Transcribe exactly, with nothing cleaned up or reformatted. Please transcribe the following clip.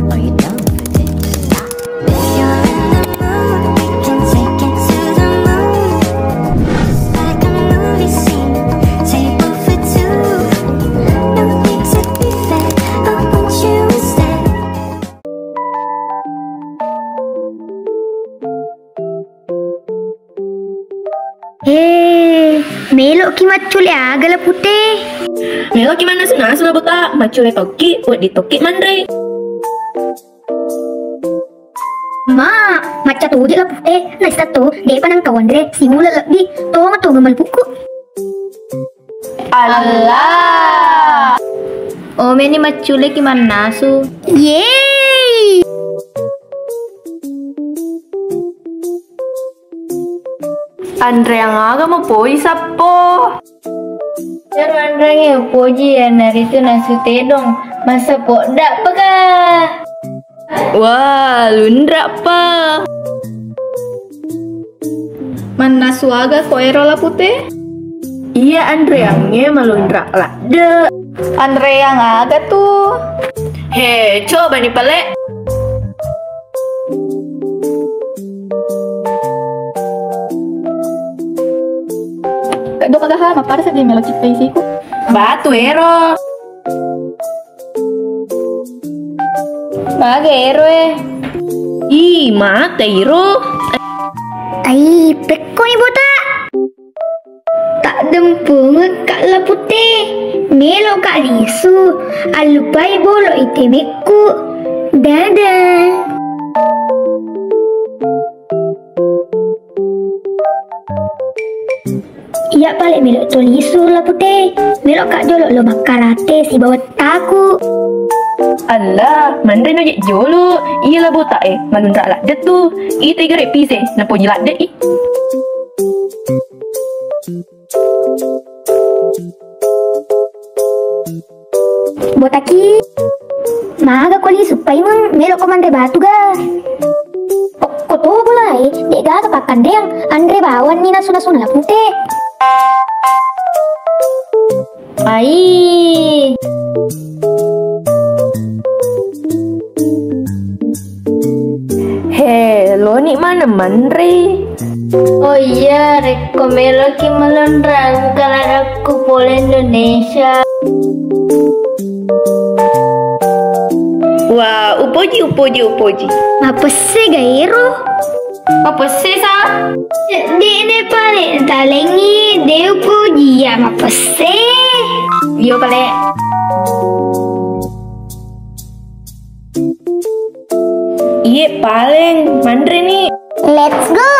Are you down for this? If you're in the mood, we can take it to the moon. Just like a movie scene, table for two. No need to be late, I want you instead. Eh, melo'ki maccule aga La Pute? Melo'ki mannasu-nasu La Bota, maccule tokki, wedding tokki manre. Ma, macca toje La Pute, naisseng to, de'pa nengka wanre, siuleng lebbi, tonga-tonga malpukku. Allah. Omeni macculeki mannasu. Yeay. Anreang aga mupoi sappo? Ero anreangnge upoji iyanaritu nasu tedong. Masa podda paka? Wah, lunra'pa. Mannasu aga ko ero La Pute? Iya, anreangnge malunra' ladde. Anreang aga tu? He, cobani pale. Keddo kagaha, mappada saja melo cipta isiku. Batu ero. Maga ero e? Ih, mate iro. Ai, pekkoni Bota. Taddempungekka La Pute. Meloka lisu. Allupai bolo itemekku. Dadah. Iya pale melo to lisu La Pute, melo ka jolo lo makkarate sibawa taku. Allah, manre no je jolo. Iya La Bota e, malunra ladde tu. Ite gare pise, napoji ladde i. Botaki, maga ko lisu paimeng, melo ko manre batu ga. Okko to bola e, de gaga pakkanreang, anre bawanni nasu-nasuna La Pute. Ai. He, loni maneng manre. Oh iya, rekko meloki malonrang kaladakku pole Indonesia. Wah, upoji, upoji, upoji. Mapesse gaero. Mapesse sa? De'ne pale talengi, de upoji ya mapesse. Iyo pale. Iye paleng, manre ni. Let's go.